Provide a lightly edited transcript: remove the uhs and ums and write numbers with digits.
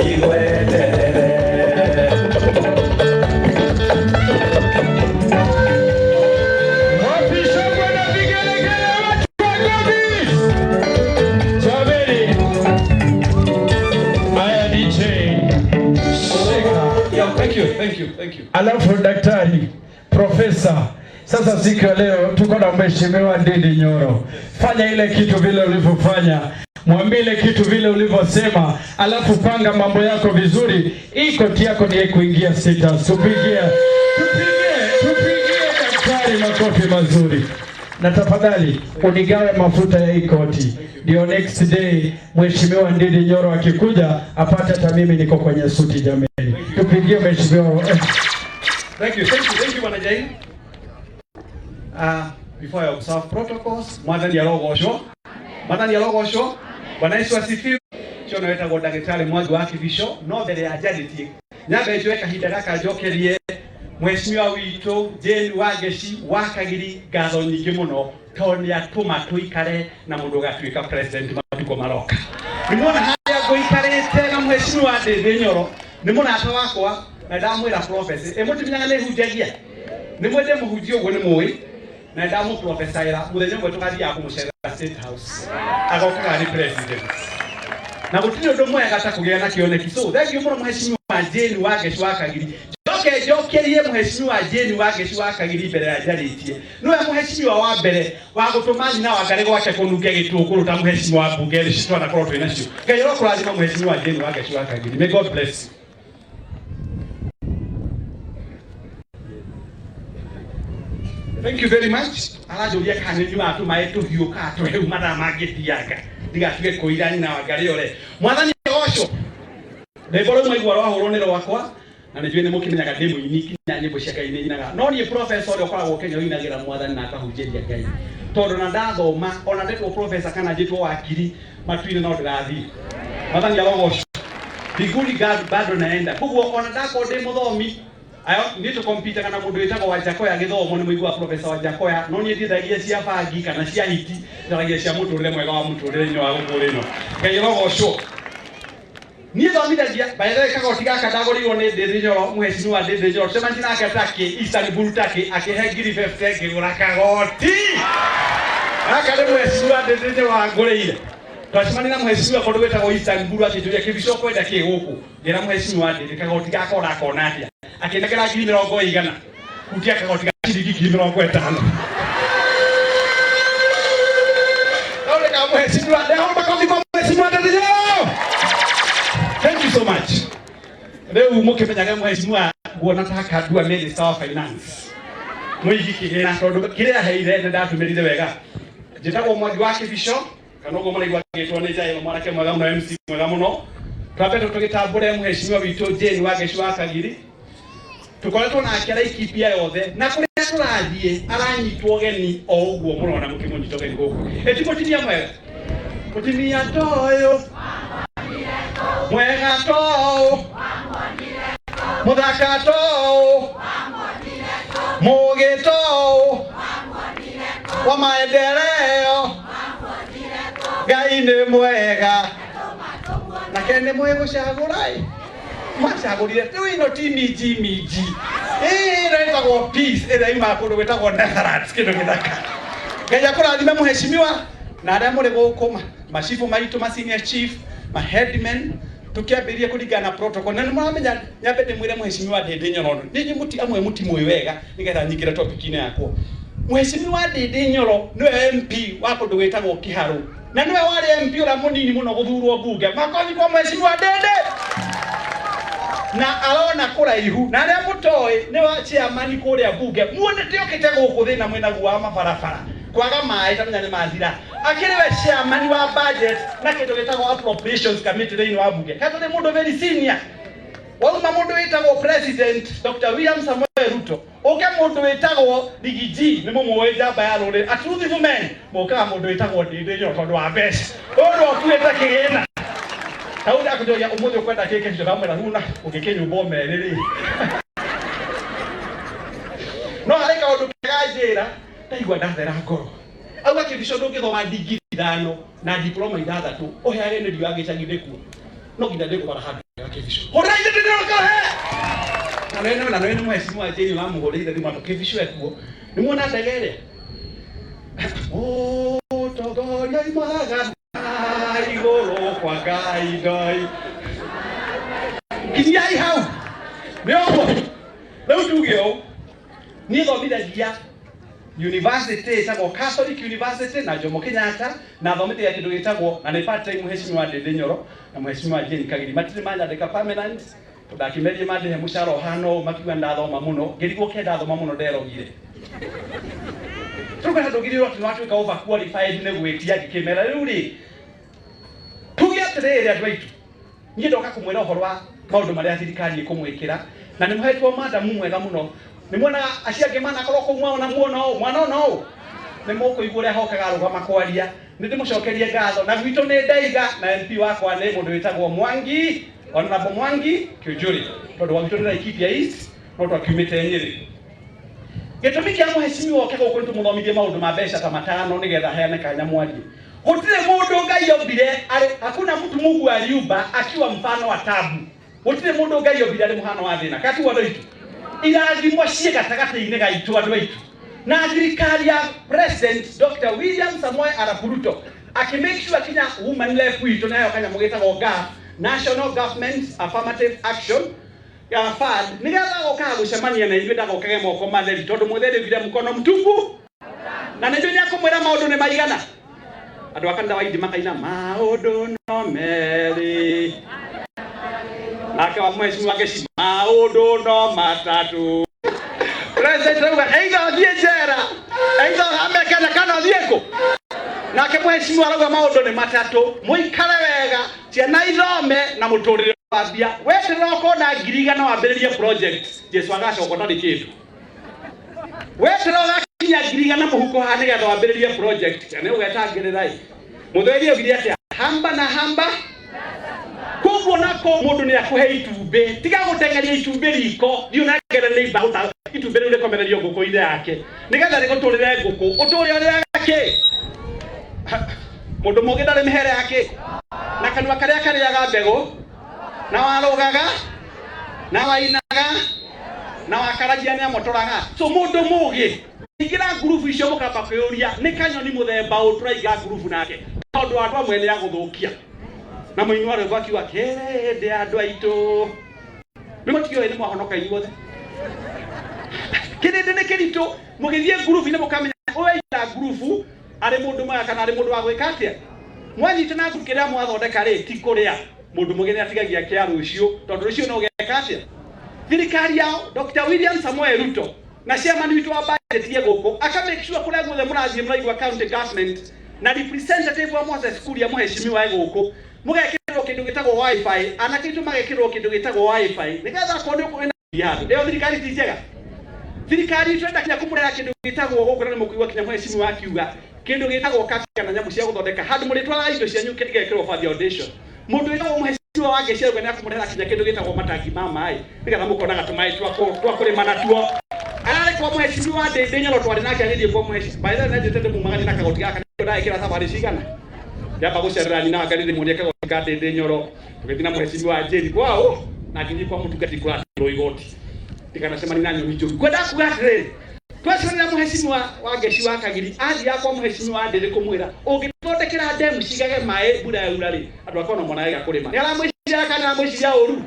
Igweterere. Wapi shangwe na vigelegele watu wa Gobi? Jameni. Haya DJ. Shika. Yeah, thank you, thank you, thank you. Alafu daktari profesa, sasa siku ya leo tuko na mheshimiwa Ndindi Nyoro. Fanya ile kitu vile ulivyofanya, mwambie ile kitu vile ulivyosema, alafu panga mambo yako vizuri. Hii koti yako ni ya kuingia status. Tupigie, tupigie, tupigie daktari makofi mazuri, na tafadhali unigawe mafuta ya hii koti, ndio next day mheshimiwa Ndindi Nyoro akikuja apate hata mimi niko kwenye suti. Jameni, tupigie mheshimiwa. Thank you, thank you, thank you, Bwana Jain. Before I observe protocols, Mwathani arogocwo. Mwathani arogocwo. Bwana Yesu asifiwe. Cio no wetagwo ndagĩtarĩ Mwangi wa Kibico, no mbere ya njarĩtie nyambe njoe kahinda gaka njokerie mheshimiwa witũ Jane Wangeci wa Kagiri ngatho nyingĩ mũno tondũ nĩ atũma tũikare na mũndũ ũgatuĩka president matukũ maroka. Nĩ muona harĩa ngũikarĩte na mheshimiwa Ndindi Nyoro nĩ mũrata wakwa na ndamwĩra prophecy ĩ mũtimenyaga nĩ hunjagia nĩ mwende mũhunjia ũguo nĩ mũĩ na ndamũprofesaĩra mũthenya ũmwe tũgathiaga kũmũcerera State House agokaga nĩ president na gũtirĩ ũndũ mwega ta kũgĩa na kĩoneki. So thank you mũno mheshimiwa Jane Wangeci wa Kagiri. Njoke njokerie mheshimiwa Jane Wangeci wa Kagiri mbere ya njarĩtie, nĩwe mheshimiwa wa mbere wa gũtũma nyina wa Ngarĩ gwake kũnunge gĩtũngũrũ ta mheshimiwa wa mbunge ĩrĩ twanakorwo twĩ nacio. Ngai arokũrathima mheshimiwa Jane Wangeci wa Kagiri. May God bless you. Thank you very much. Aranjũria kana nĩ nyuaga tũmaĩ tũhiũ kana tũhehu mathaa mangĩthianga ndigatuge kũira nyina wa Ngarĩ ore. Mwathani agocwo. Rwĩmbo rũu mwaigua rwahũrwo nĩ rwakwa na nĩ njũĩ nĩ mũkĩmenyaga ndĩ mũini kinya nyĩmbo cia Ngai nĩ nyinaga, no niĩ professor ũrĩa ũkoragwo Kenya ũinagĩra mwathani na akahunjĩria Ngai, tondũ na ndathoma ona ndetwo professor kana njĩtwo wakiri matu-inĩ no ndĩrathiĩ. Mwathani arogocwo. Mbinguni bado naenda. Koguo ona ndakorwo ndĩ mũthomi ayo niĩ tũkompitaga na mũndũ wĩtagwo Wanjakoya gĩthomo, nĩ mũiguaga professor Wanjakoya, no niĩ ndiendagia cia bangi kana cia hiti, njaragia cia mũtũrĩre mwega wa mũtũrĩre-inĩ wa gũkũ ĩno. Ngai arogocwo. Niĩ thomithagia, by the way, kagoti gaka ndagũrĩirwo nĩ Ndindi Nyoro, mheshimiwa Ndindi Nyoro, tũcemanirie nake Turkey, Istanbul Turkey, akĩhe ngiri 50 ngĩgũra kagoti gaka. Nĩ mheshimiwa Ndindi Nyoro angũrĩire. Twacemania na mheshimiwa kũndũ gwĩtagwo Istanbul, akĩnjũria, "Kĩbico, kwenda kĩ gũkũ?" Ngĩra mheshimiwa Ndindi, "Kagoti gaka ũrakona atĩa?" Akĩnengera ngiri mĩrongo ĩigana hutia kagoti ga ciringi 50,000. Kau nĩ ka mheshimiwa. Ndehoma makobi kwa mheshimiwa Ndindi Nyoro. Thank you so much. Rĩu mũkĩmenyage mheshimiwa nguona ta akandua minister wa finance, mũigi kĩgĩna, tondũ kĩrĩa aheire nĩ ndatũmĩrire wega. Njĩtagwo Mwangi wa Kĩbico kana ũguo mũraigua ngĩtwo nĩ Jairo, mwanake mwega mũno, MC mwega mũno. Twambe tũgĩtambũre mheshimiwa witũ Jane Wangeci wa Kagiri. Tũkoretwo nake Laikipia yothe na kũrĩa tũrathiĩ aranyitwo ũgeni o ũguo mũrona mũkĩmũnyita ũgeni gũkũ. Ĩti mũtumia mwega, mũtumia toyũ mwega toũ, mũthaka toũ, mũgĩ toũ, wa maendeleo. Ngai nĩ mwega nake nĩ mwĩ gũcagũra ĩ macagũrire. Rĩu ĩno ti minji minji, ĩno ĩtagwo peace, ĩrĩa yumaga kũndũ gwĩtagwo Netherlands, kĩndũ gĩthaka. Ngai akũrathime mheshimiwa na arĩa mũrĩ gũkũ, macibũ maitũ, ma senior chief, ma headmen. Tũkĩambĩrĩria kũringana na protocol na nĩ mũramenya, nyambe ndĩmwĩre mheshimiwa Ndindi Nyoro nĩ mũti amwe mũtimũĩ wega nĩgetha nyingĩre topic-inĩ yakwa. Mheshimiwa Ndindi Nyoro nĩwe MP wa kũndũ gwĩtagwo Kĩharũ na nĩwe warĩ MP ũrĩa mũnini mũno gũthurwo mbunge. Makothi kwa mheshimiwa Ndindi na arona kũraihu. Na arĩa mũtoĩ, nĩ wa chairman kũrĩa mbunge. Muonete okĩte gũkũ thĩna mwĩnaguo wa mabarabara, kwaga maĩ, tamenya nĩ mathira. Akĩrĩ we chairman wa budget na kĩndũ gĩtagwo appropriations committee thĩinĩ wa mbunge. Katũrĩ mũndũ very senior. Wauma mũndũ wĩtagwo President Dr. William Samoei Ruto, ũke mũndũ wĩtagwo Rigiji, nĩ mũmũĩ, njamba ya rũrĩrĩ, a truthful man, mũkaga mũndũ wĩtagwo Ndindi Nyoro tondũ wa mbeca. Ũyũ nĩ ũkuĩte kĩgĩna. Kau ndakũnjoria ũmũthĩ ũkwenda kĩ kĩbico, ndamwĩra rĩu na ũngĩkĩnyumba ũmerĩ rĩ. No harĩ kaũndũ kega njĩra ndaigua ndathera ngoro. Auga, "Kĩbico, ndũngĩthoma ndigiri ithano na diploma ithathatũ ũheage nĩ riũa gĩcagi ndĩkuo no nginya ndĩgũtwara handũ." Hũrai Ndindi Nyoro kahe. Na nĩ na nĩ mheshimiwa Jane wamũhũrĩire thimũ atũ Kĩbicũ ekuo. Nĩ muona ndege ĩrĩa? Mũtongoria imaga igũrũ kwa Ngai Ngai. Kinyiai hau. Nĩ ũguo. Rĩu tuge ũũ. Niĩ thomithagia university ĩtagwo Catholic University na Jomo Kenyatta, na thomithagia kĩndũ gĩtagwo na nĩ part time. Mheshimiwa Ndindi Nyoro na Mheshimiwa Jane Kagiri matirĩ manyandĩka permanent, tondũ ndakĩmerie mandĩhe mũcara ũhana ũũ, makiuga ndathoma mũno, ngĩrigwo ke ndathoma mũno nderogire. Rĩu kana ndũngĩrirwo atĩ nĩwatuĩka over qualified nĩ gwĩtia. Ngĩkĩmera rĩu rĩ, tuge atĩrĩrĩ, andũ aitũ, niĩ ndoka kũmwĩra ũhoro wa maũndũ marĩa thirikari ĩkũmwĩkĩra, na nĩ mũhetwo madamu mwega mũno. Nĩ muonaga acio angĩ manakorwo kũu, mwaona muona ũũ mwana ona ũũ, nĩ mũkũigua ũrĩa hokaga arũgama kwaria. Nĩ ndĩmũcokerie ngatho, na gwitũ nĩ ndaiga na MP wakwa nĩ mũndũ wĩtagwo Mwangi, Honorable Mwangi Kiunjuri, tondũ wa gwitũ nĩ Laikipia East, no twakiumĩte Nyĩrĩ. Gĩtũmi kĩa mũhecimiwa oke gũkũ nĩ tũmũthomithie maũndũ ma mbeca ta matano, nĩgetha heane kanya mwarie. Gũtirĩ mũndũ Ngai ombire arĩ, hakuna mtu Mungu aliumba akiwa mfano wa tabu. Gũtirĩ mũndũ Ngai ombire arĩ mũhano wa thĩna. Katuo andũ aitũ, irathimo ciĩ gatagatĩ-inĩ gaitũ, andũ aitũ, na thirikari ya President Dr. William Samoei Arap Ruto akĩ sure kinya woman rep witũ nayo kanyamũ gĩtagwo GAF, National Government Affirmative Action ya Fund, nĩgetha gokaga gũcemania na ithuĩ ndagokage moko matheri, tondũ mũtheri oigire mkono mtupu, na nĩ njũĩ nĩakũmwĩra maũndũ nĩ maigana. Andũ a kanitha wa Indi makaina maũndũ no merĩ, nake wa mheshimiwa Ngeci maũndũ no matatũ. President rauga either ũthiĩ njera, either ũhame Kenya, kana ũthiĩ kũ. Nake mheshimiwa arauga maũndũ nĩ matatũ: mũikare wega, ciana ithome, na mũtũrĩre wambia. Weterera ũkona 100,000 wambĩrĩrie project, Jesu agacoka ũtarĩ kĩndũ. Weterera ũgakinya 100,000 mũhuko haha nĩgetha wambĩrĩrie project, nĩ ũgetangĩrĩra ĩ. Mũthweri augire atĩa? Hamba na hamba. Koguo nako mũndũ nĩ akũhe itumbĩ, tiga gũteng'eria itumbĩ riko, thiĩ ũnengere neighbor ũta itumbĩ rĩu rĩkomererio ngũkũ-inĩ yake, nĩgetha rĩgũtũrĩre ngũkũ ũtũre ũrĩaga kĩ. Mũndũ mũgĩ ndarĩ mĩhere yake na kanua karĩa karĩaga mbegũ, na warũgaga na wainaga na wakaragia nĩ amotoraga. So mũndũ mũgĩ ingĩra ngurubu icio, mũkamba kwĩyũria nĩ kanyoni mũthemba ũ tũraiga ngurubu nake, tondũ andũ amwe nĩ agũthũkia. Na mũini wa rwĩmbo akiuga kĩrĩndĩ, andũ aitũ nĩ mũtioĩ nĩ mwahonoka inyuothe. Kĩrĩndĩ nĩ kĩritũ. Mũgĩthiĩ ngurubu-inĩ mũkamenya ũyaingĩra ngurubu arĩ mũndũ mwega kana arĩ mũndũ wa gwĩka atĩa. Mwanyitana ngurubu, kĩrĩa mwathondeka rĩ ti kũrĩa. Mũndũ mũgĩ nĩ atigagia kĩa rũciũ, tondũ rũciũ no ũgeka atĩa. Thirikari yao Dr. William Samoei Ruto na chairman witũ wa budget ye gũkũ aka make sure kũrĩa guothe mũrathiĩ mũraigua county government na representative wa Moses Kuria, mũheshimiwa e gũkũ, mũgekĩrwo kĩndũ gĩtagwo WiFi, anake aitũ magekĩrwo kĩndũ gĩtagwo WiFi, nĩgetha akorwo nĩ ũkũĩ handũ. Ĩyo thirikari ti njega? Thirikari itũ enda kinya kũmũrehera kĩndũ gĩtagwo gũkũ, na nĩ mũkũigua kinya mũheshimiwa akiuga kĩndũ gĩtagwo kabi kana nyamũ cia gũthondeka handũ mũrĩtwaraga indo cianyu igekĩrwo foundation. Mũndũ wĩtagwo mũheshimiwa wa Ngeci auga nĩ akũmũrehera kinya kĩndũ gĩtagwo matangi ma maĩ, nĩgetha mũkonaga tũmaĩ twa kũrĩma natuo. Ararĩ kwa mũheshimiwa wa Ndindi Nyoro, twarĩ nake agĩthiĩ kwa mũheshimiwa. By the way, nanjĩte ndĩmumagarie na kagoti gaka nĩkĩo ndagĩkĩra thabarĩ cigana. Ndĩamba gũcerera nyina wa Ngai, ndĩmuonie kagoti ka Ndindi Nyoro. Tũgĩthiĩ na mũheshimiwa wa Jane kwao, na ngĩthiĩ kwa mũtungati kũratirwo igoti ndikanacemanie na nyoni njũru. Kwenda kuga atĩrĩrĩ, twacemania na mũheshimiwa wa Ngeci wa Kagiri, athiaga kwa mũheshimiwa wa Ndĩrĩ kũmwĩra ũngĩthondekera ndemu cigage maĩ mbura yaura rĩ, andũ akwa no monage gĩa kũrĩma. Nĩ aramwĩciria kana aramwĩciria ũru?